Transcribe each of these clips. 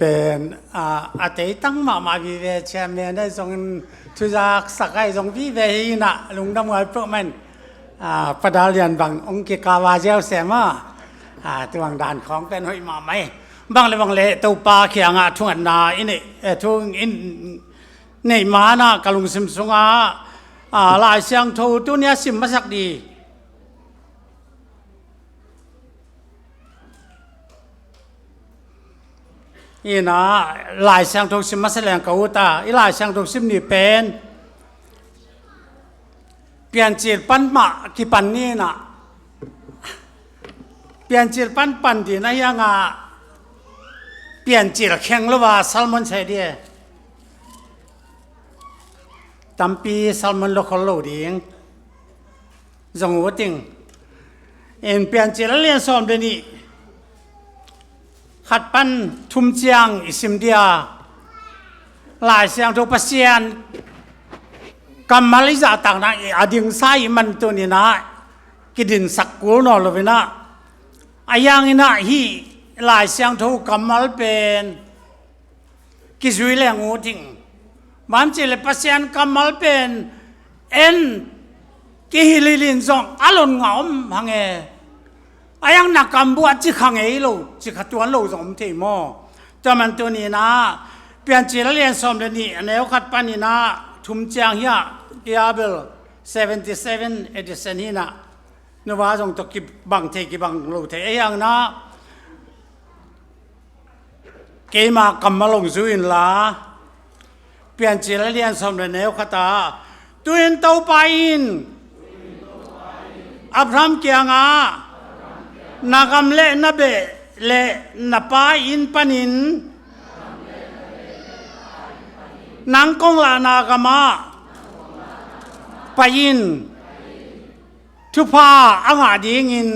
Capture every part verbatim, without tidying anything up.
Pen a, a teitang mahmah vive, chairman ahi zongin, thuzaksak ahi zong vive hi inah, lungdam ngai peuhmah in, a, Pa Dal Lian bang hong kikau a ziau sem a, a, tuang dan khawng pen hoih mahmah hi. Bang le bang le Topa kiangah thungatna i neih, eh, thu i neih manah ka lungsim sungah, a, Lai Siangtho tuni a sim masak di. Inah Lai Siangtho sim masa leng ka ut a, i Lai Siangtho sim ni pen Piancil pan mah kipan ni inah, Piancil pan pan ding na hiangah Piancil kheng lo a sermon se di e. Tampi sermon lo khol lo ding. Zong ut ing. In Piancil a lian sawm le nih, khat pan thum ciang i sim dia. Lai Siangtho Pasian kammal i zahtakna i a dingsa i man tuni inah kidinsak kul nawn lo inah. A yang inah hih Lai Siangtho kammal pen kizui leng ut ing. Bang ci le Pasian kammal pen en kihilhilh in zong a lon ngah om hang e. A yang na kam buah ci kha ngei lo, ci kha tuan lo zong om thei maw? Tua man tuni inah Piancil a lian sawm le nih, a neu khat pan inah thum ciang hiah, Bible seventy seven edition hi inah. Nuva zong tawh kibang thei kibang lo thei ahi hang inah, keima kammal hong zui inla, Piancil a lian sawm le neu khat ah, tu-in Topa in Abraham kiangah, na gam le na beh le na pa inn panin nang kong lahna gamah pai in. Thupha a ngah dingin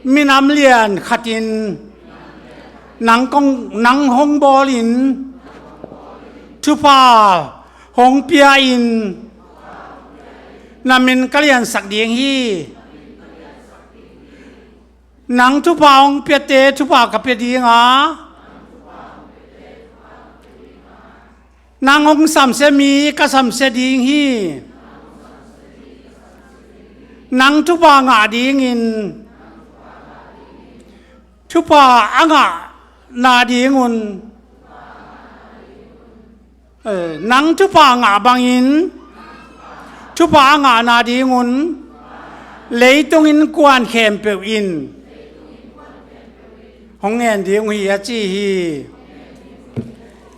minam lian khatin nang kong, nang hong bawlin thupha hong pia in, na min ka liansak ding hi. Nang thupha hong piate thupha ka pia ding a, nang hong samsia mi ka samsia ding hi. Nang thupha ngah dingin, thupha a ngah nadingun, eh, nang thupha ngah bangin thupha a ngah nadingun leitung innkuan khempeuh in hong ngen ding uh hi, a ci hi.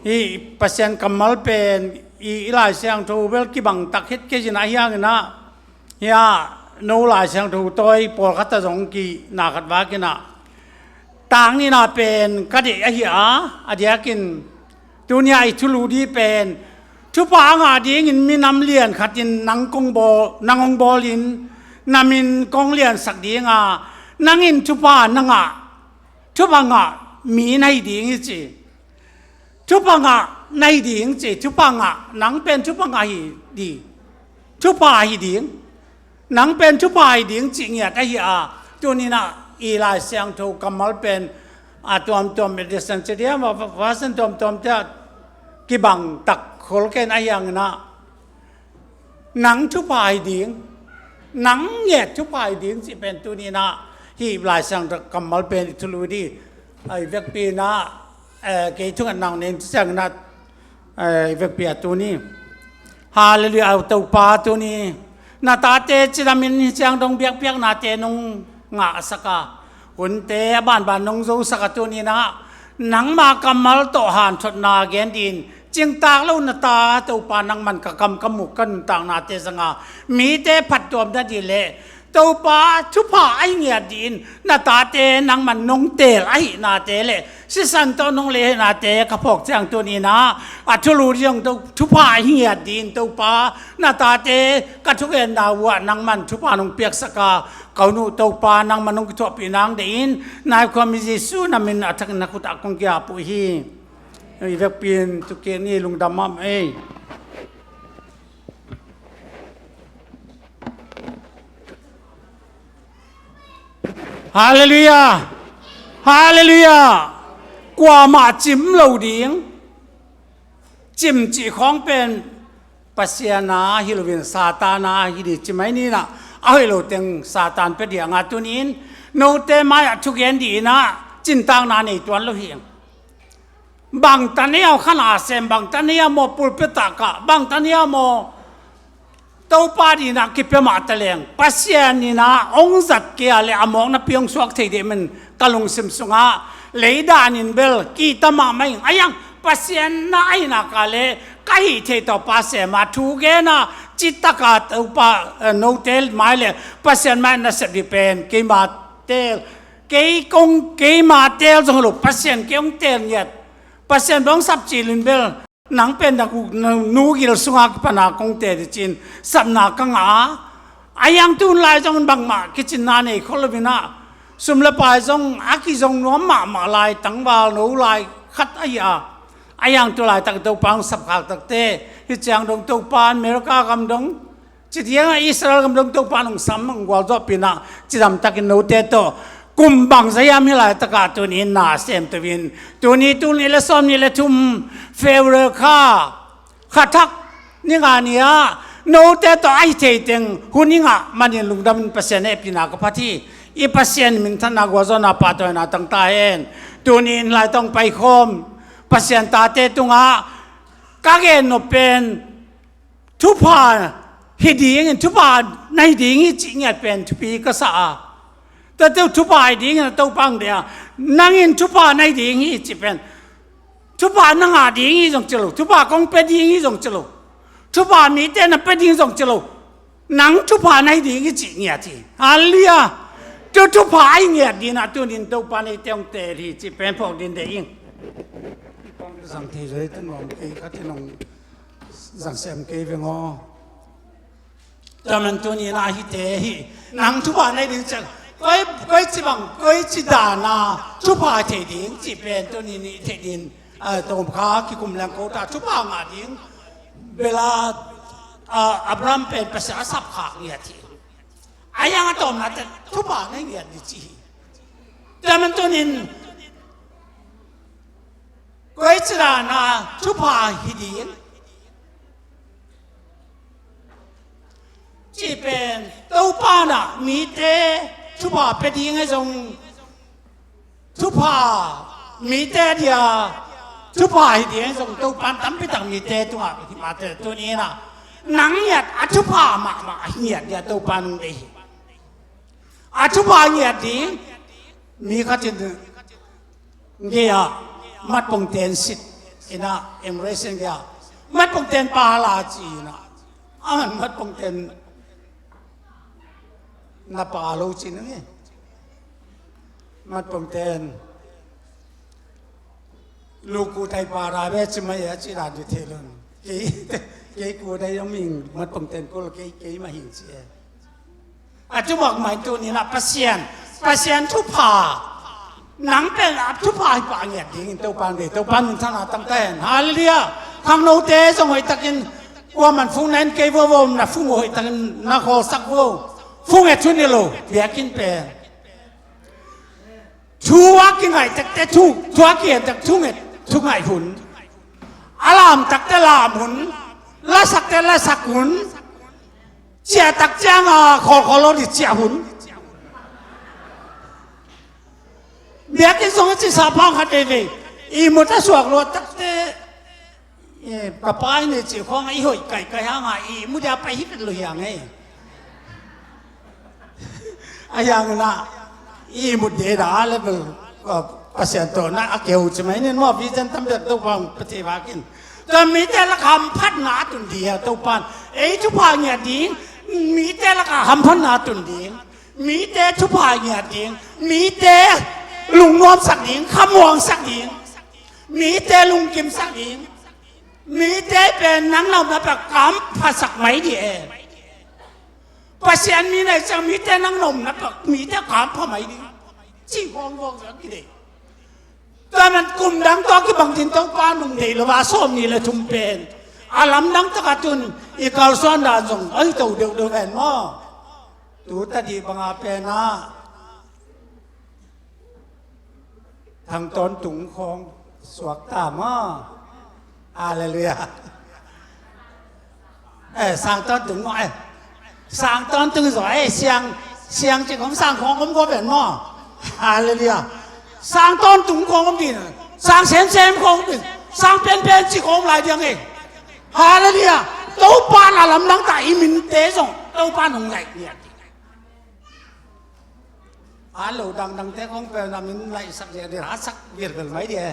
Hih Pasian kammal pen i, i Lai Siangtho bel kibang tak het kei zin ahi hang inah, hiah no Lai Siangtho tawi pawlkhat ah zong kina khat vak inah, tang nihna pen ka deih ahi a, a diakin tuni a i thulu di pen thupha a ngah dingin minam lian khatin nang kong bawl, nang hong bawlin na min kong liansak ding a, nang in thupha na ngah, thupha ngah mi na hi ding hi ci. Thupha ngah na hi ding ci, thupha ngah, nang pen thupha ngah hi ding. Thupha hi ding. Nang pen thupha hi ding cih ngiat ahi a, tuni inah i Lai Siangtho kammal pen a tuamtuam edition ci diam, a version tuamtuam te ah kibang tak khol ken ahi hang inah, nang thupha hi ding, nang nget thupha hi ding cih pen tuni inah hih Lai Siangtho kammal pen i thulu di. A i vekpi inah, eh, kei thungetna nei ciang inah, eh, i vekpi ah tuni, Halleluiah, Topa tuni na tate cidam in hih ciang dong biakpiaknate nong ngahsak a, hunte a banban nong zosak a, tuni inah nangma kammal tawh hanthotna gen dingin cingtak lo na ta Topa nangman ka kam ka muk ka nuntaknate zanga mite phattuam nading le Topa thupha ahi ngiat dingin na tate nangman nong teel ahihnate le sisan tawh nong lei ahihnate ka phawk ciang tuni inah a thulu di zong thupha ahi ngiat dingin Topa na tate ka thugenna uh ah nangman thupha nong piaksak a, ka hun uh Topa nangman nong kithuahpih nang deihin, nai khuami Jesu na min a thakin na khut ah kong ki-ap uh hi. I vekpi in thukik ni, lungdam mahmah ei. Halleluiah. Halleluiah. Kuamah cim lo ding. Cim cih khawng pen Pasian a hi loin Satan a hi ding ci mai ni. Nah, a hoih lo teng Satan pia ding a, tuni-in note mai-ah thugen ding in ah cintakna nei tuan lo hi. Bangtan ei a khan a sem, bangtan ei a maw pulpit ah kah, bangtan ei a maw Topa ding in ah kipia mah ta leng, Pasian in ah hong zat kei a leh a mawkna pi hong suak thei ding man ka lungsim sungah leidan in bel kihta mahmah ing. Ahi hang Pasian na ahi nak leh ka hih theih tawh Pasian mah thu gen a, citak a Topa, eh, note mai leh Pasian mai na sep ding pen keima teel, kei kong, keima teel zong hi lo, Pasian kei hong teel ngiat. Pasian bang sap cil in bel nang pen na, na nu gil sungah kipan a kong teel ding ci-in sapna ka ngah a. Ahi hang tu hun lai zong bangmah kicinna nei khol lo in ah, sum le pai zong a kizong nuam mahmah lai, tangval no lai khat ahi a. Ahi hang tu laitak Topa hong sapkhak takte, hih ciang dong Topa America gam dong, ci ding a Israel gam dong Topa hong sam, hong gualzawhpih in ah cidamtakin note tawh kum bangzah hiam hih laitak ah tuni-in na sem to in, tuni, tul nih le sawmnih le thum February kha, kha thak ni nga ni-ah note tawh a hi thei teng hun i ngah manin lungdamin Pasian hehpihna ka phat hi. I Pasian minthanna, gualzawhna, pahtawina tang ta hen. Tuni-in hih laitak hong paikhawm Pasian tate tungah ka gen nop pen thupha hi dingin, thupha na hi ding hi cih ngiat pen thupi ka sa a. Tua teuh thupha hi dingin a Topa hong deih a, nang in thupha na hi ding hi cih pen, thupha na ngah ding hi zong ci lo, thupha kong pia ding hi zong ci lo, thupha mite na pia ding zong ci lo, nang thupha na hi ding hi cih ngiat hi. Hallelujah. Tua thupha a hi ngiat ding in ah tuni-in Topa in eite hong teel hi cih pen phawk ding deih ing. Zang thei zaw hi, tun nuam kei, ka thin hong zang sem kei veng aw. Tua man tuni-in ah hihte hi, nang thupha na hi ding ci a, koi, koici bang, koici dan a thupha thei ding cih pen tuni-in i theih ding, ah, tawm kha kikum leng ko ta, thupha ngah ding bel a, ah, Abraham pen Pasian a sapkhak ngiat hi. Ahi hang a tawpna teh thupha na hi ngiat ding ci hi. Tua man tuni-in koici dan a thupha hi ding cih pen, Topa in ah mite thupha pia ding ahi zong, thupha mite a dia thupha hi ding ahi zong, Topa in tampi tak mite tungah himah teh tuni-in ah nang ngiat a thupha mahmah a hi ngiat ding a Topa in hong deih hi. A thupha ngiat ding, mi khat in gei-ah matpongten sit in ah, immigration gei-ah matpongten pa la ci in ah, a man matpongten na pa lo ci nang e. Matpongten luku tai pa ra ve ci mai a ci dan di thei lo. Kei, kei ku dai dong ming matpongten kul kei, kei mah hing ci e. A tu mawk mai tuni-in ah Pasian, Pasian thupha, nang pen a thupha hi pah ngiat dingin Topa in deih, Topa in minthanna tang ta hen. Hallelujah. Khangnote zong hoihtakin kuaman fung na en kei vo vo, na fung hoihtakin na khawlsak vo. Fung e thu ni lo, biakinn pen thu a kingaih takte thu, thu a kihen tak thu nget, thu ngaih hun. A lam takte lam hun, lasak takte lasak hun. Ciah tak ciang a khawlkhawl lo ding ciah hun. Biakinn sung a cisa pang khat veivei ihmut a suak luat takte, eh, ka pa in nei cih khawng a i hoih kaikai hang a ihmut a pai hi vet lo hi hang e. A hiang na ihmut deda a level, uh, Pasian tawh na a keu ci mai nin maw, vision tam dek Topa hong pia thei vakin. Tua mite lak hamphatna a tun ding a Topa in ei thupha ngiat ding, mite lak hamphatna a tun ding, mite thupha ngiat ding, mite lungnuamsak ding, khamuangsak ding, mite lungkimsak ding, mite pen nang na omna pek kamphasak mai ding e. Pasian mi na hih ciang mite nang na omna pek mite kampha mai ding. Cih hong vawng zang kidei. Tua man kum dang tua kibang din Topa nung dei lo va sawm ni le thum pen a lamdang taka tun i kalsuan dan zong a hi to deuhdeuh hen maw? Tu tadi banga pen a Thang Tawntung khawng suak ta maw? Halleluiah. Eh, Sang Tawntung maw, eh. Sang Tawntung zaw, eh, siang, siang cik om, sang khawng om kua pen maw? Halleluiah. Sang Tawntung khawng om din, Sang Semsem khawng om din, Sang Penpen cik khawng lai diang, eh. Halleluiah. Topa na lamdang ta, i minte zong Topa nong laih lian. A lo dangdangte khawng pen a min laihsak dih a, dih a sak vilvel mai dih e.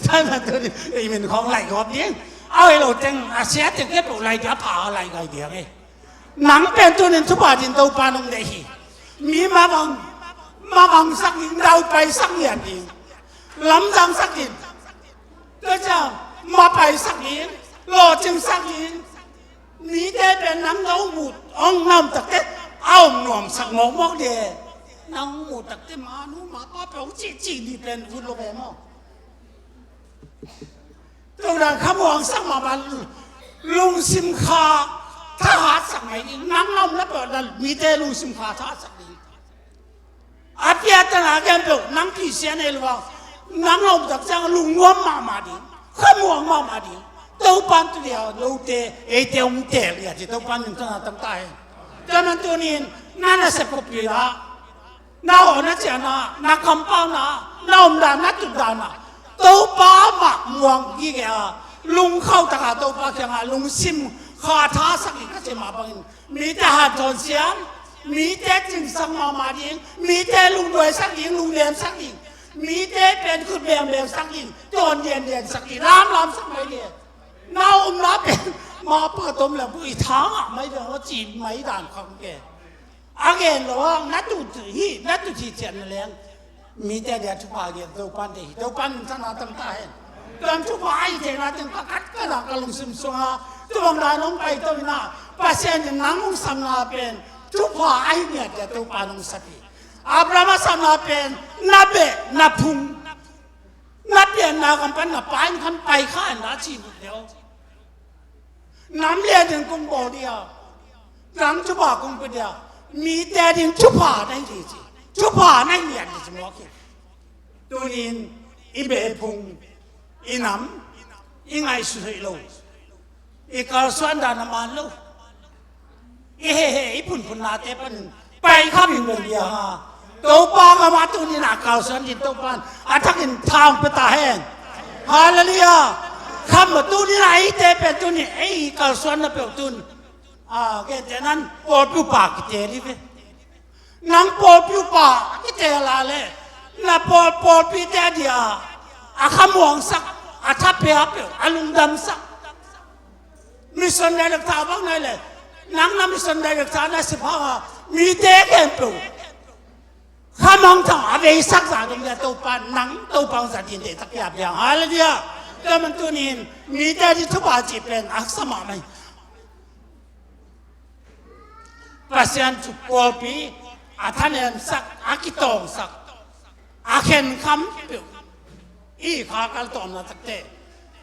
Tua man tuni i min khawng laih gawp ding. A hoih lo teng a sia teng kei peuh laih dih a, pha a laih gai dih ang e. Nang pen tunin thupha din Topa nong deih hi. Mi mabang, mabangsak ding, daupaisak lian ding. Lamzangsak ding. Tua ciang mapaisak ding, lawhcingsak ding. Mite pen nang na hong muh, hong na om takte a om nuamsak mawkmawk dih. Nang hong muh takte manu mapa pen hong cihcih dih pen ut lo ve maw? Tua dan khamuangsak mahmah, lungsim kha thahatsak mai ding. Nang na omna peuh na mite lungsim kha thahatsak ding. A piatana khempeuh nang kisia nei lo a, nang a om tak ciang lungnuam mahmah ding, khamuang mahmah ding. Topan tu dia note eite hong teel dia ci, Topan min tana tang ta hen. Tua man tunin na nasep khuapi ah, na hawhna ciahna, na kampauna, na omdan na tutdan ah Topa mah muang gige a, lungkhauh taka Topa kiangah lungsim kha thasak in ka ci mah bangin, mite hanthawn siam, mite cingsak mahmah ding, mite lungduaisak ding, lungnemsak ding, mite pen khut bengbengsak ding, tawn diandiansak ding, lamlamsak mai ding. Na omna pen mapa tom le bu i thangah mai ding aw ci mai dan khang ke. A gen lo hang na tut hi, na tut hi cian na leng. Mite dia thupha gen Topan te hi, Topan min tana tang ta hen. Tuan thupha a i theihna teng ka khat khat ah ka lungsim sungah tu bang dan hong pai to in ah, Pasian in nang hong samna pen thupha a hi ngiat dia Topan hong sap hi. Abraham a samna pen na beh, na phung, na pianna gam pan na pa in khan pai kha in ah ci vut deuh. Nam lian ding kong bawl dia, nang thupha kong pia dia, mite ding thupha na hi ding ci, thupha na hi lian ding ci mawk hi. Tunin i beh i phung, i nam, i ngaihsut hoih lo, i kalsuan dan a man lo, i hehe i phunphunnate panin pai kha bing bel bia ha. Topa gam ah tunin a kalsuan din Topan a thakin tha hong pia ta hen. Halleluiah. Kham mah tunin a eite pen tunin ei kalsuanna peuh tun a, gente nan pawlpi upa kiteel hi ve. Nang pawlpi upa kiteel a le na pawl, pawlpite a dia a khamuangsak, a thapia peuh a lungdamsak. Mission director bang nai le, nang na mission director na sipha a, mite khempeuh khamangthang a veisak zah dong dia Topa, nang Topa hong zat ding deihtak hi a biang. Halleluiah. Tua man tunin mite di thupha cih pen a haksa mahmah hi. Pasian cu pawlpi a thanemsak, a kitawngsak, a khenkham peuh. I kha kal tawmna takte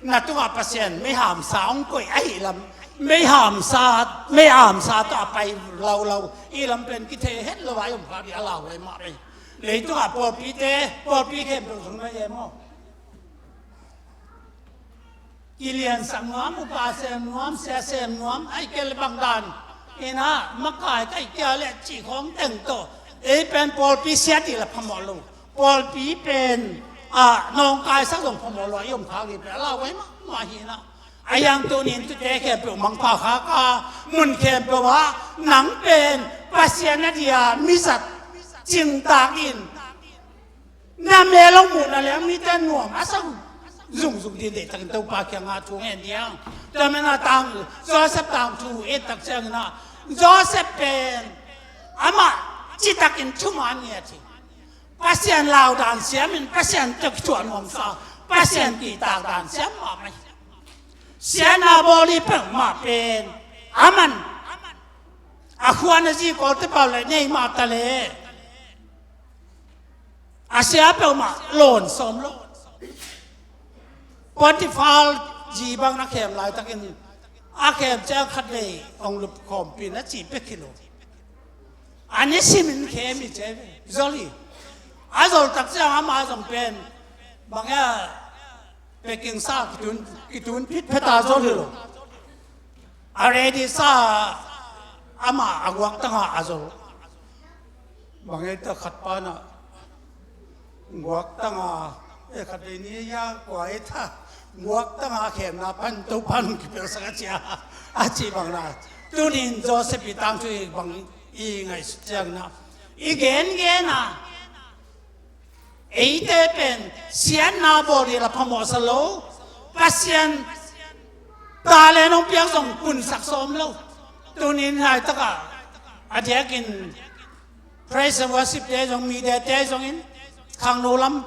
na tungah Pasian mei hamsa hong koih ahi lam, mei hamsa, mei hamsa tawh a pai laulau i lam pen kithei het lo a i om kha dih a lauhuai mah pei. Leitungah pawlpite, pawlpi khempeuh zong na hi e maw? Kiliansak nuam, upa sem nuam, sia sem nuam, ahih kei leh bang dan in ah makai kaih kia leh cih khawng teng tawh ei pen pawlpi siat dih leh phamawh lo. Pawlpi pen ah nawngkaisak zong phamawh lo a i om khak dih pen a lauhuai mahmah hi in ah. A hiang tunin tute khempeuh mangpha khak a, mun khempeuh ah nang pen Pasian a dia mizat cingtak in na mel hong muhna leh mite nuam a sa zungzung ding deihtakin Topa kiangah thu ngen ding. Tua man a tang, Joseph tangthu et tak ciangin ah Joseph pen amah citakin thuman ngiat hi. Pasian laudan siamin Pasian tawh kithuah nuamsa, Pasian kihtak dan siam mahmah hi. Siatna bawl i peuhmah pen aman a khuan a zi kawlte pau le nei mah ta le a sia peuhmah lawn sawm lo. Potifar zi bang na khem laitakin a khem ciang khat vei hong lup khawmpi na cih pek hi lo. A ni simin khem hi cia ve. Zol hi. A zol tak ciang ama zong pen bang e, packing sa kitun, kitun phit pheta zol hi lo. A ready sa ama a guak tanga a zol. Bang e ta khat pana guak tanga e khat vei ni ya kua e ta guak tanga khemna pan to pan kipel sak a cia a ci bang na. Tunin Joseph i tangthu i bang i ngaihsut ciang na i gen gen a eite pen siatna bawl dih la phamawhsa lo. Pasian talent hong piak zong punsak sawm lo. Tunin haitakah a diakin praise and worship te zong mite te zongin khangno lam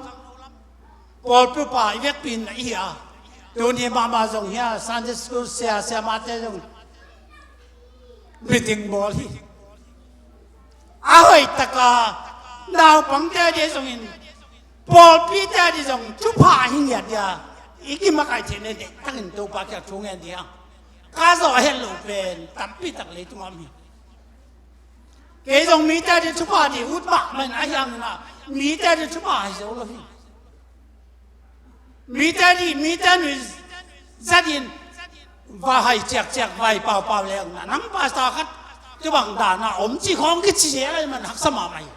pawlpi pa i vekpi in a i hi a. Tuni mahmah zong hi a Sunday school sia siamate zong meeting bawl hi. A hoih taka naupangte a dih zongin pawlpite a dih zong thupha hi ngiat dia i kimakaih theih nei deihtakin Topa kiak thu ngen dia. Ka zawh a het lo pen tampi tak leitung a om hi. Kei zong mite a dih thupha dih ut mahmah in a hiang na mite a dih thupha hi zo lo hi. Mite dih mite nui zatin va hai ciakciak vai paupau leng na nang pasta khat tubang dana om ci khawng kici zel ai man haksa mahmah hi.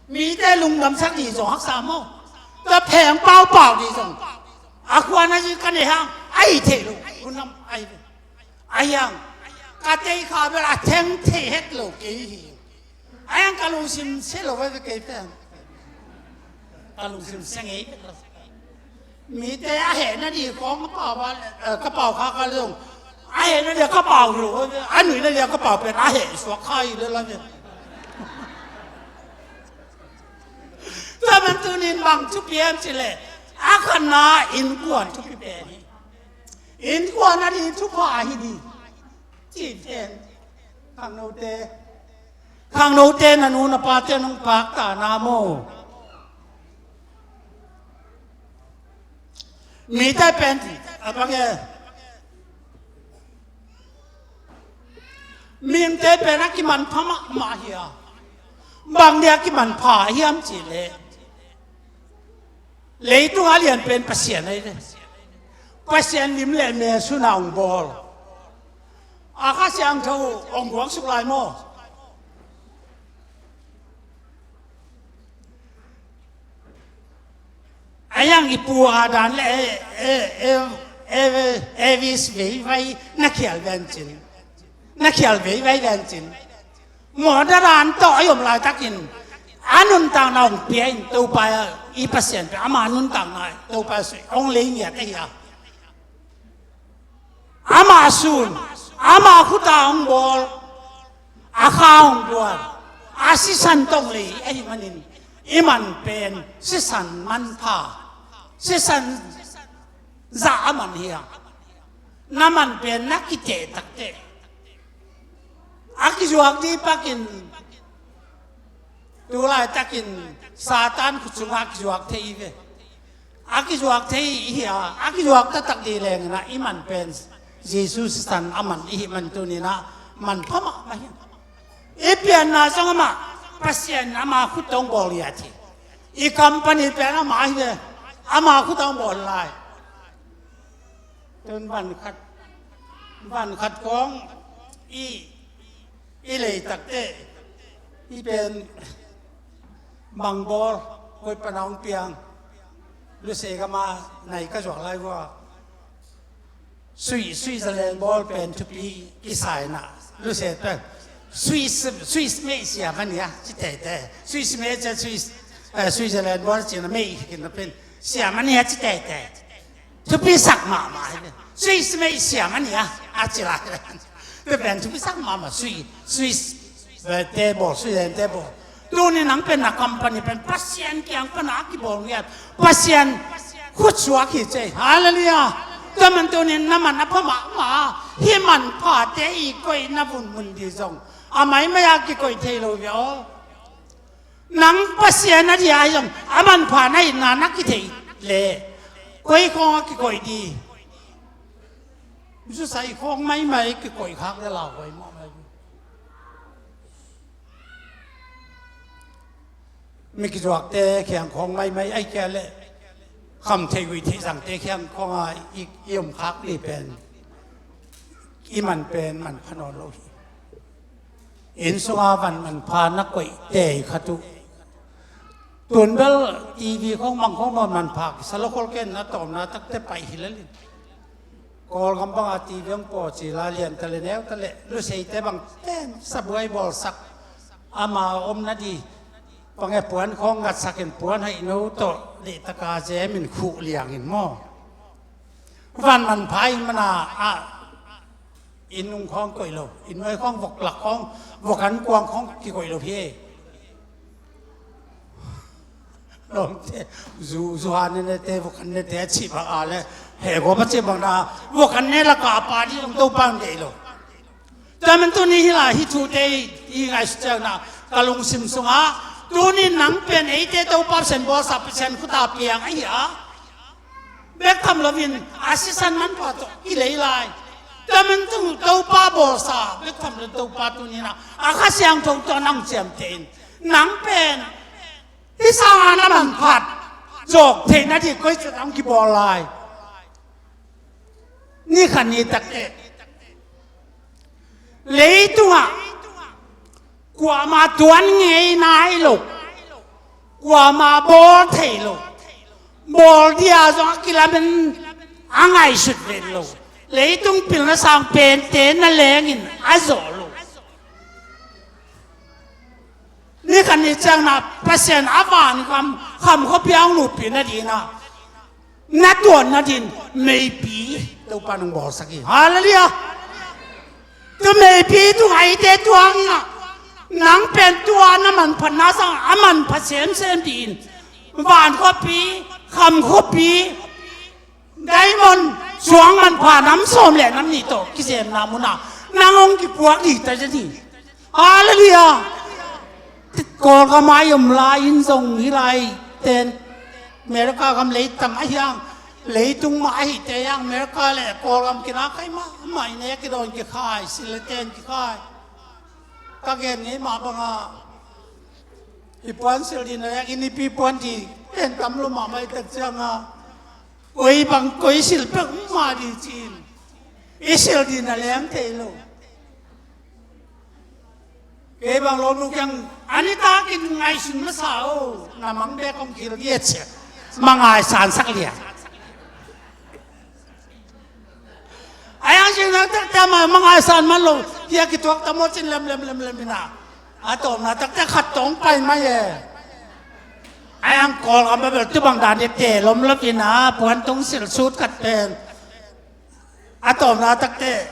Mite lungdamsak dih zong haksa maw? Tua pheng paupau dih zong a khuan a zi ka nei hang a hi thei lo. Hun lam a hi ve. A hiang ka tei kha bel a theng thei het lo kei hi. A hiang ka lungsim se lo ve kei pen ka lungsim se ngei vet lo. Mite a hehna dih khawng ka pau kha ka zong a hehna dih ka pau lo a nuihna dih ka pau pen a heh suak kha hi le la ve. Tua man tunin bang thupi em ci le a khanna innkuan thupi pen hi. Innkuan a dih thupha hi dih. Ci pen khangnote khangnote na nu na pate nong pakta na maw? Mite pen a bang e mihingte pen a kimanpha mahmah hi a. Bang dia kimanpha hiam ci le leitung a lian pen Pasian ahi le Pasian lim le me suna hong bawl a Kha Siangtho hong guangsuk lai maw? A hiang i pu Adam le e, e, e, e, Evis veivai na khial vencin na khial veivai vencin mawh daran tawh a i om laitakin a nuntakna hong pia in Topa i Pasian pia ama nuntakna Topa sui hong lei ngiat ahi a. Ama sun ama khuta hong bawl a kha hong buan a sisan tong lei ahi manin i man pen sisan manpha sisan zah a man hi a. Na man pen na kiteh takteh a kizuak dih pakin tu laitakin Satan khut sungah a kizuak thei hi ve. A kizuak thei hi a a kizuak taktak dih lengin ah i man pen Jesu sisan a man i hih man tunin ah man pha mahmah hi. I pianna zong amah Pasian ama khut tawh hong bawl hi a thi. I company pen amah hi ve. Ama khut tawh hong bawl lai. Tun van khat van khat kong i i lei takteh i pen bang bawl koi pana hong piang luse kama nai ka zuak lai vua. Sui Switzerland bawl pen thupi kisaina luse pen Swiss Swiss mei siam a nia ci teitei Swiss mei cia Swiss Switzerland bawl cina mei kina pen siam a nia ci teitei. Thupi sak mahmah hi ve. Sui simei siam a nia a ci lai. Te pen thupi sak mahmah sui sui te bawl sui te bawl. Tuni nang pen na company pen Pasian kiang pana a kibawl ngiat Pasian khutsuak hi cei. Halleluiah. Tua man tunin na man a pha mahmah hi. Man phate i koih na vun mun di zong a maimai a kikoih thei lo ve aw. Nang Pasian a dia hi zong a manpha na itna na kithei le koi khawng a kikoih di. Zusai khawng maimai kikoih khak le lau koi mawh mai. mi kizuakte khiang khawng maimai ai kia le kham theih guih theih zangte khiang khawng a i, i om khak li pen i man pen man pha nawn lo hi. Inn sunga van manpha na koih tei khat uh. Tun bel T V khawng mang khawng man manpha kisa lo khol ken na tawmna takte paih hi lel in. Kawlgam banga T V hong paw ci la lian ta le neu ta le luseite bang ten sabuai bawlsak ama om na di pange puan khawng ngatsak in puan haih no tawh lehtaka zem in khuh liang in maw. Van manpha in mana ah inn nung khawng koih lo, inn nuai khawng vok lak khawng vok an kuang khawng kikoih lo hi. Lawmte zu, zu ha ne ne te vok an ne te a cih bang a le he gawp a cih bang na vok an ne laka a pa dih ong Topa ang deih lo. Tua man tuni hi la hi thute i ngaihsut ciang na ka lungsim sunga tuni nang pen eite Topa Pasian bawlsa Pasian khuta piang ahi a bek tham loin a sisan manpha tawh i lei lai. Tua man tung Topa bawlsa bek tham lo Topa tuni na a Kha Siangtho tawh nang ciamteh in nang pen i sang a na manphat zawk theihna di koi cat ang kibawl lai. Ni khan ni takte leitungah kuama tuan ngei nai lo, kuama bawl thei lo, bawl dia zong a kilamen a ngaihsut ven lo, leitung pilna sang pente na lengin a zawh lo. Ni khan ni ciang na Pasian a van kham kham khuapi ang lupi na dina na tuan na din meipi Topa nang bawlsak hi. Hallelujah. Tu meipi tu ngaite tuang na nang pen tua na manphat na sang a manphat semsem din van khuapi kham khuapi diamond suang manpha nam sawm le nam nih tawh kizemna muna nang hong kipuak dih ta zia dih. Hallelujah. Kawlgam a i om lai in zong hi lai ten America gam leitam ahi ang leitung mah ahi te ang America le Kawlgam kina khai mah mah i ne kidawn kikhai sil le ten kikhai. Ka gen ngei mah banga i puan sil dina leng i nipi puan di ten tam lo mah mah i tak cianga koi bang koi sil pek mah di cin i sil dina leng thei lo. Kei bang lo nu kiang ani takin ngaihsun masa o na mang bek kong khil di a cia mangai sansak lia. Ayang sing nang takte ma mangai san man lo hia kituak tamo cin lem lem lem lem ina. A tawmna takte khat tawng pai mai e. Ayang Kawlgam bebel tu bang dan te lom lop ina puan tung sil sut khat pen. A tawmna takte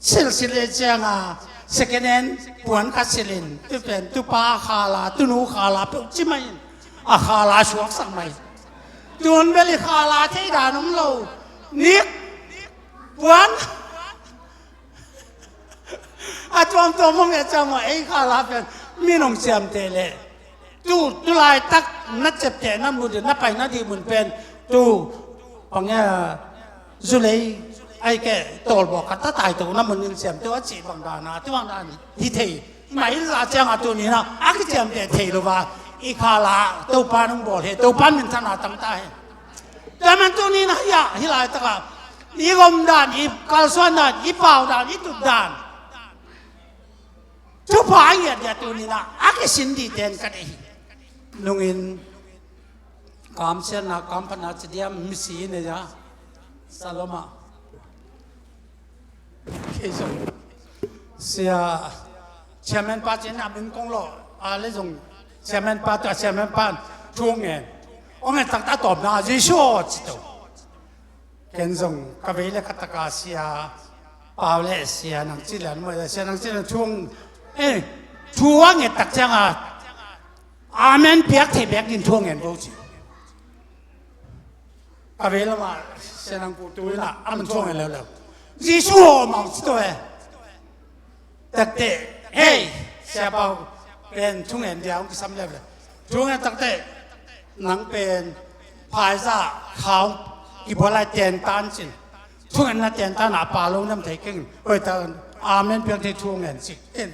silsil le cianga second hand puan khat silin tu pen tupa khala tunu khala peuh ci mai in a khala suaksak mai. Tun bel i khala thei dan om lo nik puan a tuamtuam hong e ciang maw ei khala pen min hong ciamteh leh tu tu laitak na ciamteh na mun na pai na dih mun pen tu pange zulei ai ke tawlbawk khat ta tai to na mun in ciamteh a cih bang dana tu bang dan hi thei. Mai la cianga tuni na a kiciamteh thei lo va i khala Topa nung bawl he Topa min thana tam ta he. Tua man tuni na hia hi laitaka i gom dan i kalsuan dan i pau dan i tut dan thupha a ngiat dia tuni na a kisin dih ten ka deih hi. Nungin kamsiatna kamphatna ci diam misi ne ja Saloma. Kei zong sia chairman pa cin a min kong lo a le zong chairman pa tua chairman pa thu ngen ong en takta tawpna Jesu aw ci to. Ken zong ka vei le ka taka sia pau le sia nang ci lian maw sia nang ci lian thu eh thu a nget tak cianga amen piak thei bek din thu ngen bo ci. Ka vei lama sia nang ku tu ina a man thu ngen leuleu Jesu aw mang ci to e. Takte hei sia pau pen thungen dia hong kisam leu le thungen takte nang pen phaiza khau kibualai tentan cin thungen na tentan a pa lo nam thei keng hoi ta amen piang thei thungen cik in.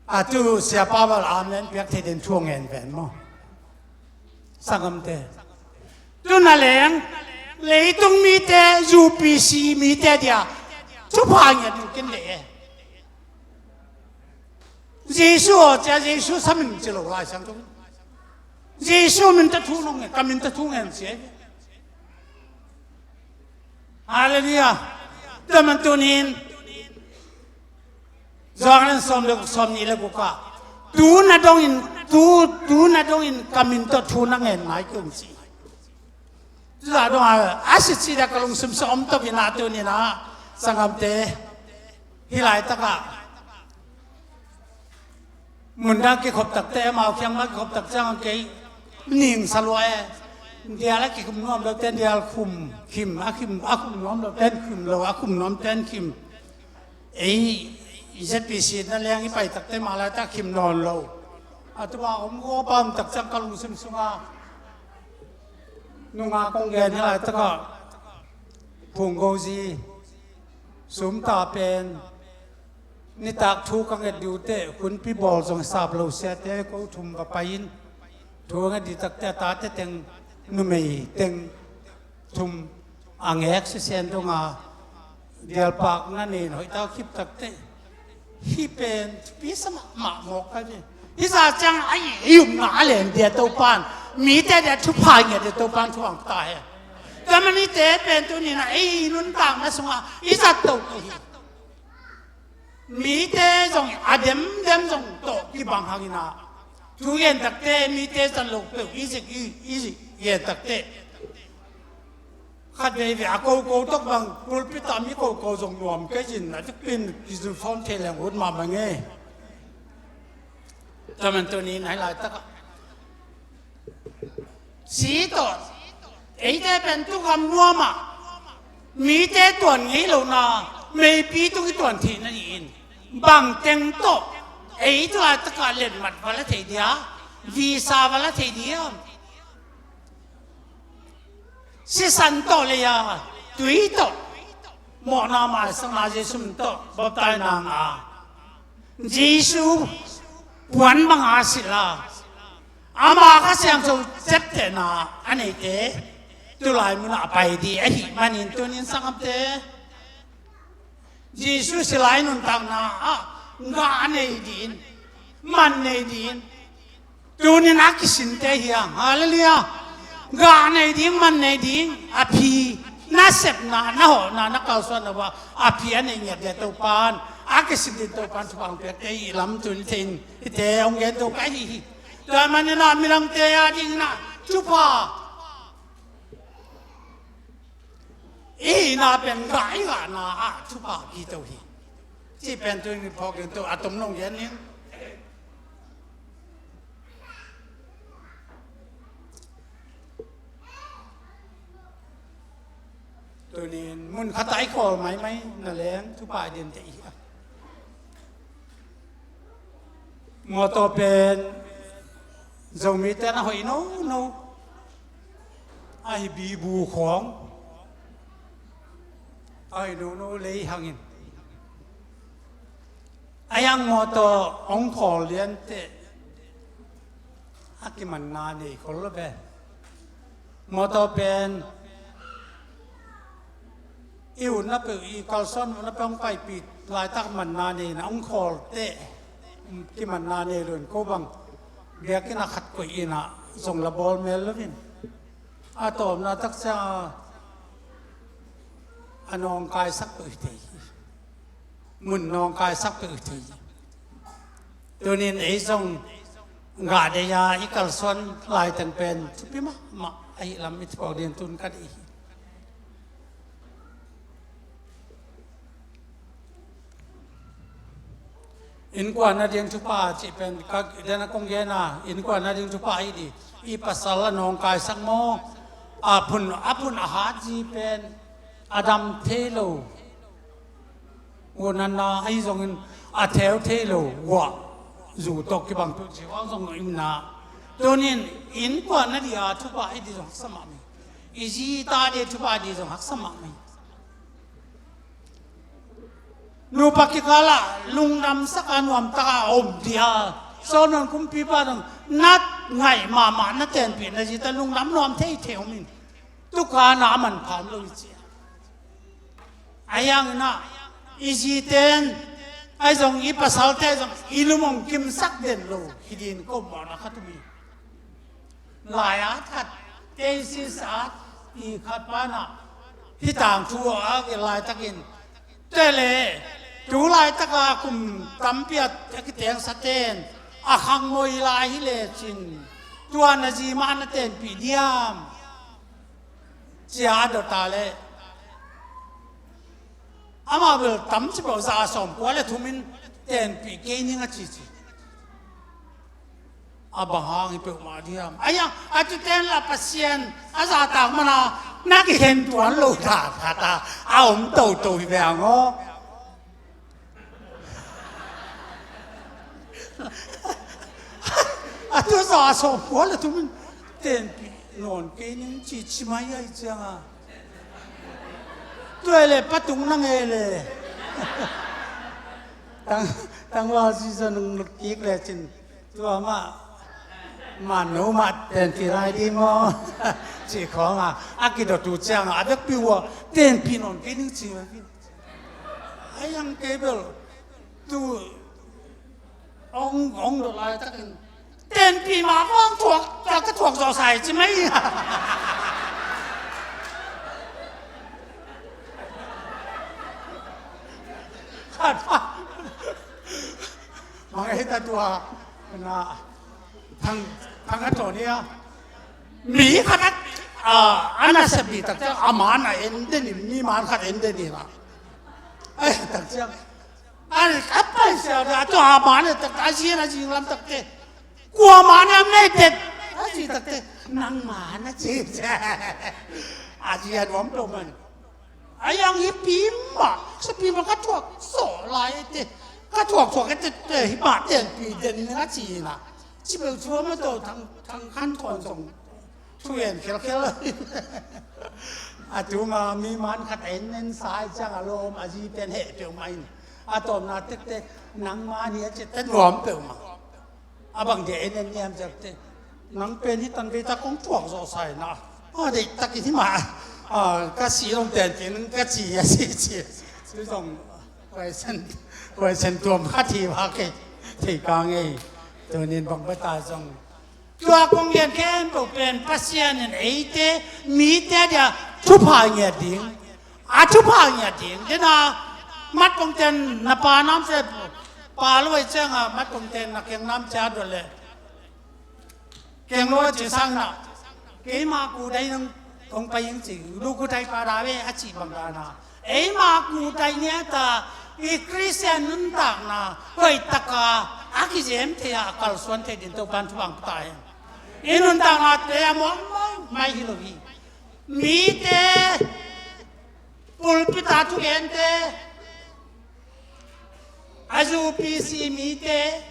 A tu siapa bal amen piak thei den thu ngen ven maw? Sangam te. Tu na leng leitung mite, U P C mite dia thupha ngiat in kin le e. Jesu aw cia Jesu samin ci lo lai sang tu. Jesu min ta thu nong ngen, ka min ta thu ngen sia. Hallelujah. Tua man tunin Johan sawm le guk, sawm nih le guk ah, tu na dongin, tu, tu na dongin ka min tawh thu na ngen nai kung ci. Tua dong a, a sit sit a ka lungsim sa om tawh ina tunin a, sangamte, hih laitakah mun dang kikhop takte, amau kiang mah kikhop tak ciang kei ning sa lua e. Dial a kikhum nuam lo ten dial khum, khim a khim, a khum nuam lo ten khim lo, a khum nuam ten khim. Ei Z P C na leng i pai takte mah laitak khim nawn lo. A tu mah om ko pa om tak ciang ka lungsim sunga nunga kong gen hi laitakah Phung Gozi sumta pen nitak thu ka nget diu teh, hunpi bawl zong sap lo siate ko thum va pai in, thu a nget di takte a tate teng, numei teng thum a ngek sisen donga dialpak na nei in hoih tau khip takte. Hih pen thupi sa mahmah mawk ka ve. Hih sa ciang a i umna a len dia Topan, mite dia thupha ngiat dia Topan thu ang ta he. Tua man hihte pen tunin a ei nuntakna sungah i zat to hi. Mite zong a demdem zong tawh kibang hangin a, thu gen takte mite zat lo peuh i zik i, i zik gen takte. Khat vei vei a koko tawk bang pulpit ah mi koko zong nuam kei zin a dik pin kizul fawm thei leng ut mahmah nge. Tua man tunin a hih laitakah si tawh eite pen tu gam nuamah mite tuan ngei lohna meipi tung i tuan theihna ni in bang teng tawh ei tu laitakah letmat va la thei dia, visa va la thei dia. Sisan tawh lei a, tui tawh, mawhna maisakna Jesu min tawh baptaina nga, Jesu puan banga silh a, ama Kha Siangtho ciaptehna a neite tulai munah a pai di ahih manin tunin sangamte, Jesu silai nuntakna ah gah nei din, man nei din, tunin a kisinte hiang. Hallelujah. Gah nei ding, man nei ding, a phi na sepna, na hawhna, na kalsuanna uah a phi a nei ngiat dia Topan, a kisin din Topan thupha piakte i lam tun thei in hite hong gen to ka hi hi. Tua manin a midangte a dingin a thupha i hihna pen gah i gahna ah thupha kito hi. Ci pen tuin phawk in to a tom nong gen in. Tunin mun khat ah i khawl maimai na leng thupha din te i hi a. Mawtaw pen Zomite na hoih nono. Ahi bibu khawng ahi nono lei hangin a yang mawtaw hong khawl lianteh a kimanna nei khol lo ve. Mawtaw pen i utna peuh, i kalsuan utna peuh hong paipih laitak manna nei in a hong khawl teh kimanna nei lo in ko bang biakinn a khat koih in a zong la bawl mel lo in a tawpna taksa a nawngkaisak peuh hi thei hi. Mun nawngkaisak peuh hi thei hi. Tunin ei zong gah deih a i kalsuan laiteng pen thupi mahmah ahi lam i thupau ding tun ka deih hi. Innkuan nading thupha cih pen ka dena kong gen a, innkuan nading thupha ahi di. I pasal a nawngkaisak maw, a phun, a phun a hat zi pen a dam thei lo. Ua nanna ahi zongin a theu thei lo uah zu tawh kibang tu ci uang zong imna. Tunin innkuan nadih a thupha ahi di zong haksa mahmah. I zi ta dih thupha ahi di zong haksa mahmah. Nupa kikal ah lungdamsak a nuamtak a om ding a, Solomon kumpipa zong na ngaih mahmah na tenpih na zite lungdam nuam theithei om in. Tukan ah a manpha om lo i ci a. Ahi hangin ah i zite in ahi zong i pasalte zong i lum hong kimsak den lo hi ding ko mawhna khat om hi. Lai-at khat, thesis at, i khat pan ah hih tangthu a gelh laitakin, tua leh tu laitak a kum tampi a kitengsate in a khangmoi lai hi lecin tua na zi mah na tenpih diam ci a dot a leh, amah bel tam ci peuh, za sawmkua le thum in tenpih kei ning a ci ci. A bang hang hi peuhmah diam? Ahi hang a tuten la Pasian a zahtak mana na kikhen tuan lo dan khat a a om toto hi ve ang aw. A tu za sawmkua le thum in tenpih nawn kei ning ci ci mai ahi ciang a, tua leh patung na ngei leh tang, tangval season nung lut kik lecin tua mah manno mah tenpih lai ding maw? Cih khawng a a kidot uh ciang a, a vekpi uh a tenpih nawn kei ning ci mai. Ahi hang kei bel tu hong, hong dot laitakin tenpih mah hong thuak, ka, ka thuak zawh sa hi ci mai. Khat pa. Mang ei ta tua, na, thang, thang a taw nia. Mi khat a, a, a nasep ni tak ciang, a man a en den in, mi man khat en den in a. Ai, tak ciang. A, a pai sia, a tua a man a tak, a zian a zing lam tak te. Kua man a nei tet. A zi tak te. Nang man a ci. A zian wam peuh man. Ahi hang hih pi mah, sa pi mah ka thuak sawh lai ete, ka thuak thuak ete, te hih mah tenpih den ning a ci na. Ci peuh cu a ma to thang, thang khan thawn zong thu en khelkhel. A tu ma mi man khat en en sa ai ciang a lawm a zi pen heh peuhmah in. A tawpna tektek nang man hi a ci te nuam peuhmah. A bang dia en en niam ciak te. Nang pen hi tan vei tak kong thuak zawh sa hi na. A deih tak in hi mah. A, ka si lawm ten ti nang ka ci a si ci. Ci zong huaisen, huaisen tuam khat hi va kei. Thei ka ngei. Tunin bang bata zong. Tua kong gen khempeuh pen Pasian in eite, mite dia thupha ngiat ding. A thupha ngiat ding. Dena matpong ten na pa nam se pa lo ai ciang a matpong ten na keng nam cia dot le. Keng lo a ci sang na. Keima ku dai nang kong pai ing ci. Lu ku dai pa da ve a ci bang da na. Eima ku dai ngiat a i Khristian nuntakna hoih taka a kizem thei a kalsuan thei din Topan thupha ta hen. I nuntakna te a muang mai, mai hi lo hi. Mite, pulpit a thugente, a zu P C mite,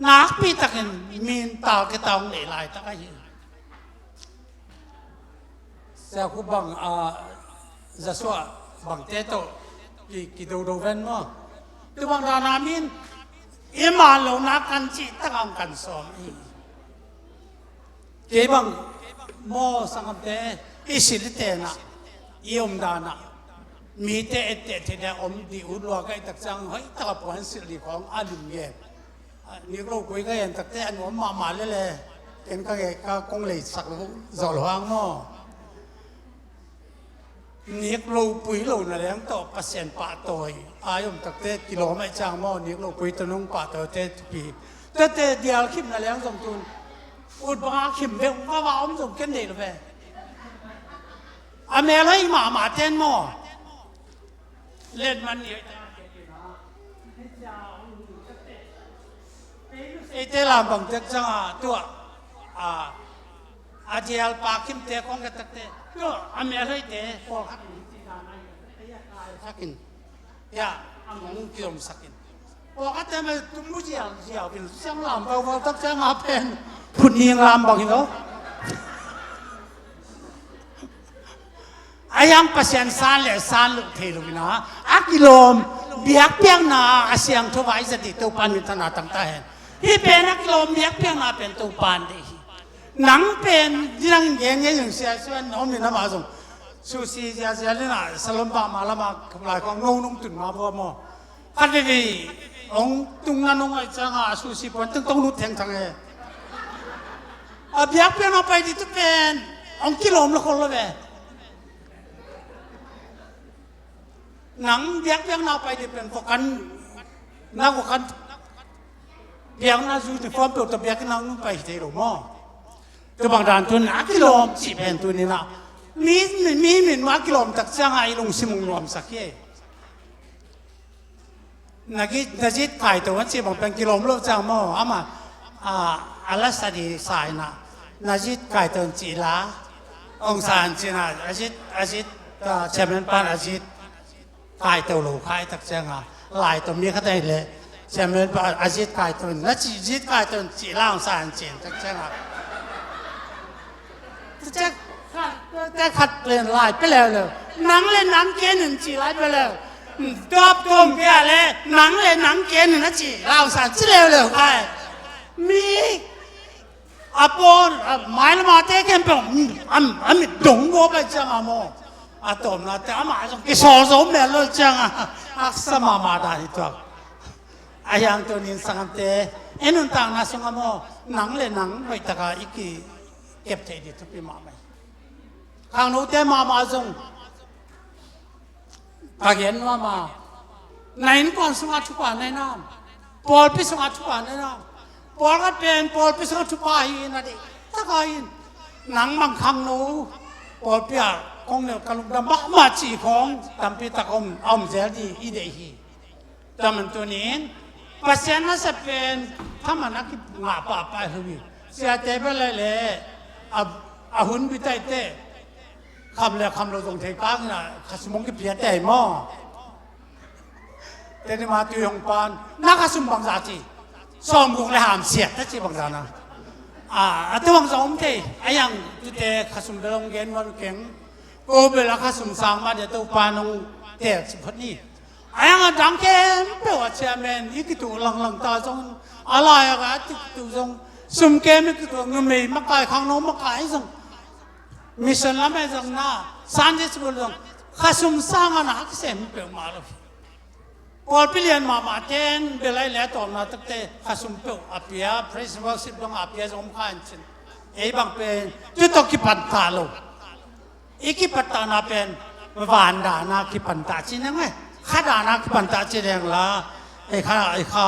nakpi takin min tal ke taung leh laitak ahi. Sia khu bang a, Zasua bangte tawh ki, kidodo ven maw? Tu bang dana min i man lo nak kan cih tak ang kan sawm i. Kei bang maw sangamte i silh i tenah i om danah mite etteh theih dia om dih ut lua ka i tak ciang hoih taka puan silh dih khawng a lim ngen. Nik lo kui ka en takte a nuam mahmah lele ken ka nge ka kong leisak lo zawh lo hang maw? Nik lo pui lo na leng tawh Pasian pahtawi ai om takte kilawm aih ciang maw? Nik lo pui tawh nong pahtawite thupi tete dial khim na leng zong tun ut banga khim bek vava om zong ken deih lo ve. A mel hoih mahmah ten maw? Let man ni eite lam bang tek ciang a tuah a a dial pa khimte kong ka takte tuah a mel hoihte pawlkhat in ci dan a takte ya a mong kilomsakin pawlkhatte mah tumbu ziau ziau kin siang lam vauvau tak ciang a pen phun ning lam bang hi lo. A A hiang Pasian san le san loh thei lo ina, a kilawm biakpiakna a siangtho vai zat dih Topan minthanna tang ta hen. Hih pen a kilawm biakpiakna pen Topan deih hi. Nang pen dinang gen ngei zong sia suan om in amah zong susi ziazia lina salon pah ma lama lai kong no nung tun ma bua maw? Khat veve ong tung na nong ai cianga a susi puan tengtong lut thengthang e. A biakpiakna pai dih tu pen ong kilawm lo khol lo ve. Nang biakpiakna pai dih pen kokan na kokan biakna zu ti fam peuh ta biakna nung pai thei lo maw? Tu bang dan tun a kilawm cih pen tuninah mi mi min ma kilawm tak cianga i lungsim ung nuamsak hi. Na zit kaito an cih bang pen kilawm lo ciang maw? Ama a la sadi sa inah na zit kaito an cih la ong sa an cih na a zit a zit chairman pan a zit kaito lo khai tak cianga lai to mi khat ai le chairman pan a zit kaito na cih zit kaito an cih la ong sa an cih tak cianga Tek khat pen lai pe leuleu. Nang le nang kenin ci lai pe leu. Tuap tuam pia le nang le nang kenin a ci lausa ci leuleu kai. Mi a pawl a mai lama te ken pong a mit dong bo pai ciang a maw? A tawmna te amah zong kisawl zo mel lo ciang a aksa mahmah dan hi tuak. A hiang tunin sangamte i nuntakna sung a maw? Nang le nang hoihtaka i ki kep thei dih thupi mahmah hi. Khangnote mahmah zong ka gen nuam a, na innkuan sungah thupha nei nam? Pawlpi sungah thupha nei nam? Pawlkhat pen pawlpi sungah thupha hi na deih taka in nang bang khangno pawlpi ah kong nel ka lungdam mahmah cih khawng tampi tak a om, a om zel dih i deih hi. Tua man tunin Pasian nasep pen thaman a kingah pahpah hi lo hi. Siate bel le a hun bitaite kham le kham lo zong thei kangin a khasum hong kipia te hi maw? Teni ma tui hong pan na khasum bangza ci sawmguk le hamsiat ta ci bangza na a tu bangza om thei a yang tute khasum bel hong gen nuam keng ko bel a khasum sang ma dia Topa nong tel ci phot ni. A yang a dang khempeuh a chairman i kituh langlang ta zong a lai a ka a kituh zong sum kem i kituh numei makai khangno makai zong mission lam e zong na Sunday school zong khasum sang a na a kisem peuh mah lo hi. Pawlpi lian mahmah ten belai le a tawmna takte khasum peuh a pia praise worship dong a pia zong om kha in cin ei bang pen tu tawh kipan ta lo. I kipattakna pen van dana kipantah ci neng e, kha dana kipantah ci neng la ei kha ei kha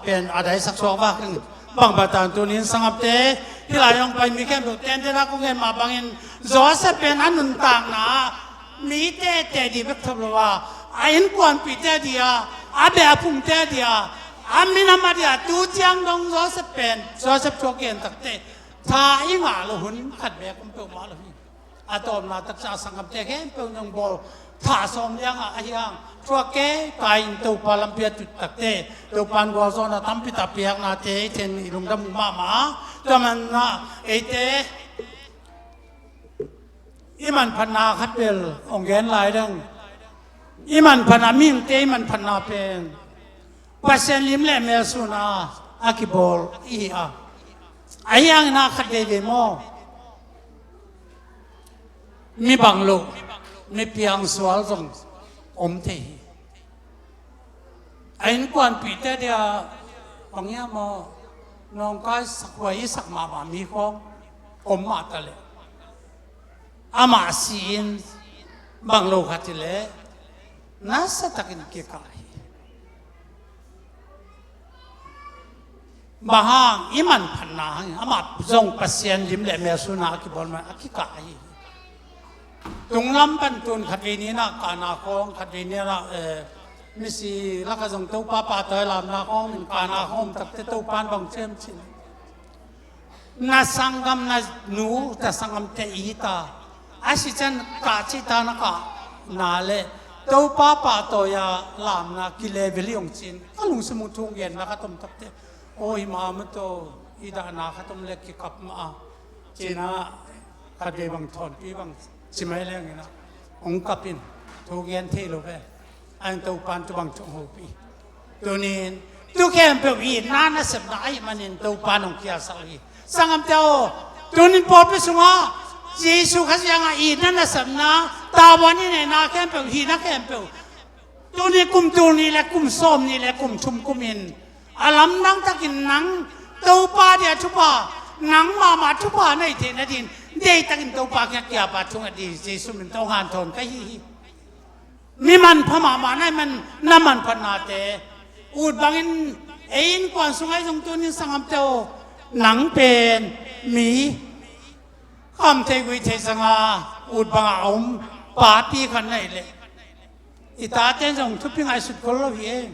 pen a daisak suak vak ing. Bang batan tunin sangamte hih lai hong pai mi khempeuh tentena kong gen mah bangin Joseph pen a nuntakna mi tete di bek thop lo a a innkuanpihte di a a beh a phungte di a a minam a di a tu ciang dong Joseph pen Joseph thuak gen takte tha i ngah lo hun khat bek om peuhmah lo hi. A tawpna taksa a sanggamte khempeuh nong bawl thah sawm liangah ahi hang thuak kei kai in Topa lampi a tut takte Topa in gualzawhna tampi tak piaknate i then i lungdam uh mahmah a tua manah eite i manphatna khat bel hong gen lai deng. I manphatna mihingte i manphatna pen Pasian lim le mel suna a kibawl i hi a ahi hangin a khat veivei maw? Mi bang loh mi piang sual zong om thei hi. A innkuanpihte dia bang hiam maw? Nawngkai sak huai i sak mahmah mi khawng om mah ta leh amah si-in bang lo khat hi leh nasa takin kikah hi. Bang hang i manphatna hang amah zong Pasian lim le mel suna a kibawl man a kikah hi. Tunglam pan tun khatvei ninah kahna khawng khatvei ninah misi laka zong Topa pahtawi lamna khawng min kahna khawng takte Topa in bang ciam cin na sanggam na nu na sanggamte i ta a si cian kah cih ta na kah na le Topa pahtawi a lamna kilevel hi hong cin ka lungsim hong thung genna ka tom takte aw hi ma maw to i dahna khat om le kikap mah a cina khatvei bang thawnpi bang ci mai lengina Hong kap in, thu gen thei lo ve. Ahi zongin Topa'n tu bang thu hong hopih. Tuni-in tu khempeuh itna nasepna ahih manin Topa'n hong kiasak uh hi. Sanggamte aw, tuni-in pawlpi sungah Jesu Khazih hangah itna nasepna, tavuan i neihna khempeuh, hihna khempeuh, tuni kum tul nih le kum sawm nih le kum thum kumin a lamdang takin nang Topa dia thupha, nang mahmah thupha na hih theih nadingin deih takin Topa kiang kiapa thunget ding hi. Jesu min tawh hong hanthawn ka hi hi. Mi manpha mahmah na hih man, na manphatnate ut bangin ei innkuan sungah zong tuni-in sanggamte aw, nang pen mi khamtheih guihtheih zanga ut bangah a om papi khat na hih leh i tate'n zong thupi ngaihsut khol lo hi ei.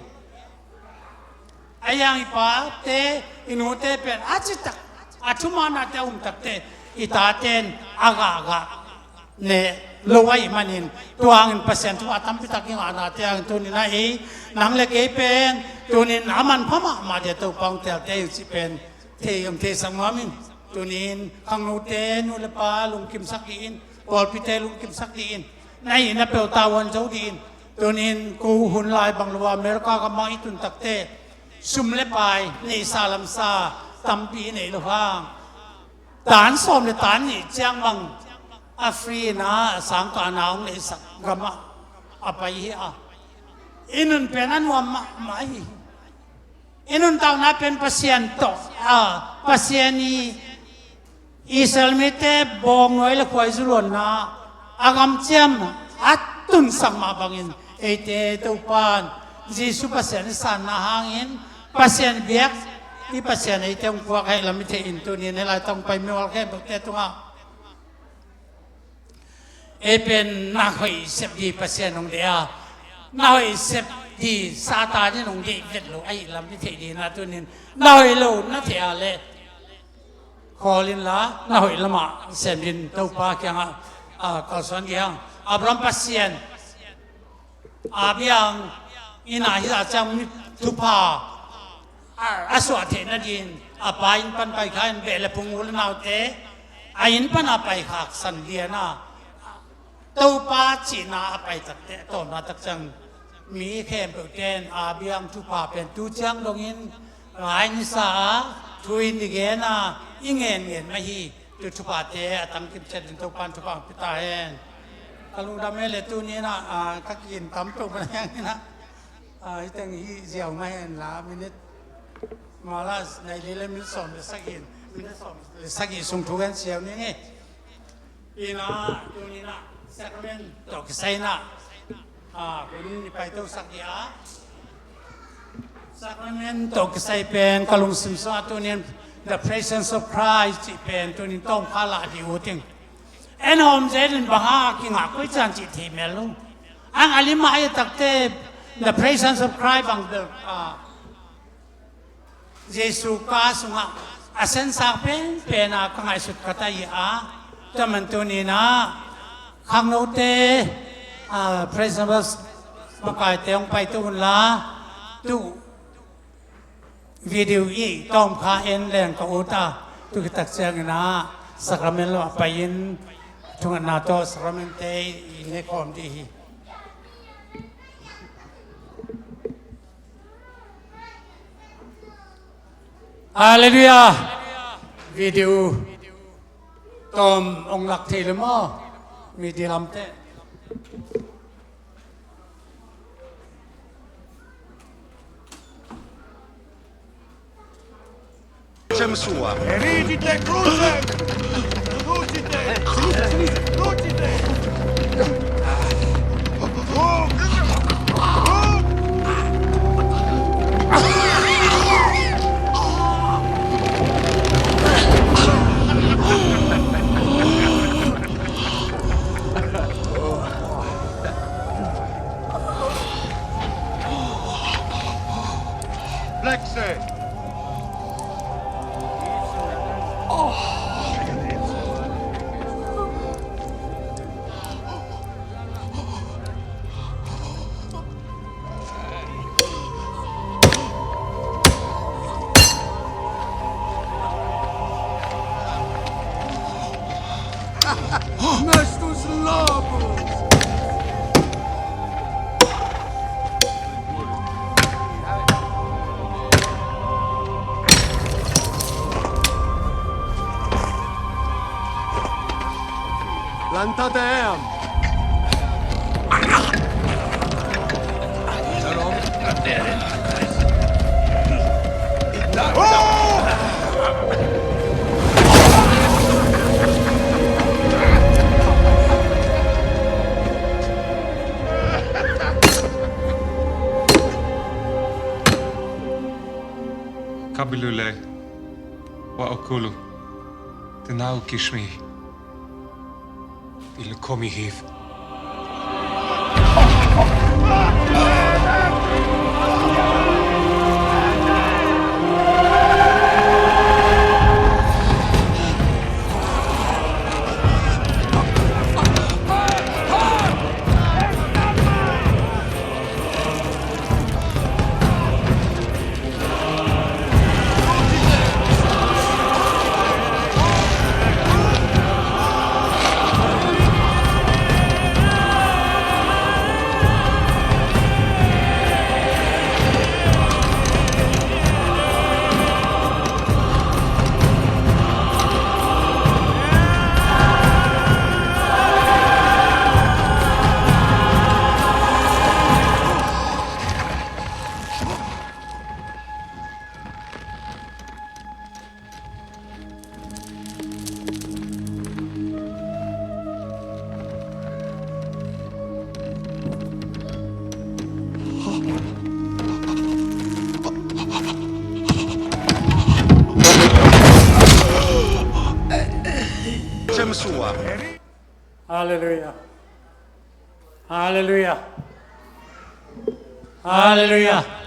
Ahi hang i pate, i nute pen a citak, a thumahnate a umtakte i tate'n a gahgah ne lo ahih manin, tua hangin Pasian thu a tampi tak i ngahnate hangin tuni-in ah ei, nang le kei pen tuni-in a manpha mahmah dia Topa hong teelte hi cih pen thei, hong theisak nuam ing. Tuni-in khangnote nu le pa lungkimsak dih in, pawlpite lungkimsak dih in, na hihna peuh tavuan zo dih in. Tuni-in ko hun lai bang lo a America gam ah i tun takte sum le pai, neihsa lamsa tampi i neih loh hang, tan sawm le tan nih ciang bang a free-na a sangkahna hong neihsak gam ah a pai hi a, i nun pen a nuam mahmah hi. I nuntakna pen Pasian tawh, a, Pasian i, Israel mite bawngnawi le khuaizu luanna a gamciam a tunsak mah bangin eite Topa'n Jesu Pasian i sanna hangin Pasian biak, i Pasian eite hong puak ahih lam i theih in tuni-in hih lai tawh hong pai mimal khempeuhte tungah ei pen na hoih sep ding Pasian hong deih a, na hoih sep ding Satan in hong deih vet lo ahih lam i theih dingin ah tuni-in na hoih lo na theih a leh khawl inla na hoih lamah sem dingin Topa kiangah, a, kalsuan dih hang. Abraham Pasian Abiang in ah hih a ciang mi thupha a, a suah theih nadingin a pa inn pan pai kha in, beh le phung, u le naute a inn pan a pai khak san lian a, Topa cihna a pai takte a tawpna tak ciang mi khempeuhte in Abiang thupha pen tu ciang dongin ngai ni sa a, thu in i gen a, i ngen ngen mah hi. Tu thuphate a tangkim ciat dingin Topa'n thupha hong pia ta hen. Ka lungdam e le tuni-in ah, a, ka kikin tam peuhmah na hi hangin ah, a, hih teng hih ziau mah hen la, minute, mala nai li le minute sawm le sagih, minute sawm le sagih sung thu gen siau ning e. Ina, tuni-in ah sacrament tawh kisai in ah, a, hun i paitosak dih a, sacrament tawh kisai pen ka lungsim sungah tuni-in The Presence of Christ cih pen tuni-in tawmkha lah dih uh ting. En hawm zel in bang hang a kingah koi ciang cih thei mel lo. Ang a lim ah a takte The Presence of Christ bang bel, a, Jesu ka sungah a sensak penpen a ka ngaihsut khat ahi a, tua man tuni-in ah khangnote, a, Presence of Christ makaite hong paito unla, tu video i tawmkha en leng ka ut a, tu khit tak ciangin ah sacrament lamah pai-in thungetna tawh sacrament-te i nekhawm dih hi. Halleluiah. Video tawm hong lak thei le maw? Media lamte. Chem sua. Erigite crucem! Crucite! Crucite! Plexi! Nestus labus! Santa Deam! Kabilule wa okulu, tenau kishmi, il komi hiv. Halleluya. Halleluya. Halleluya.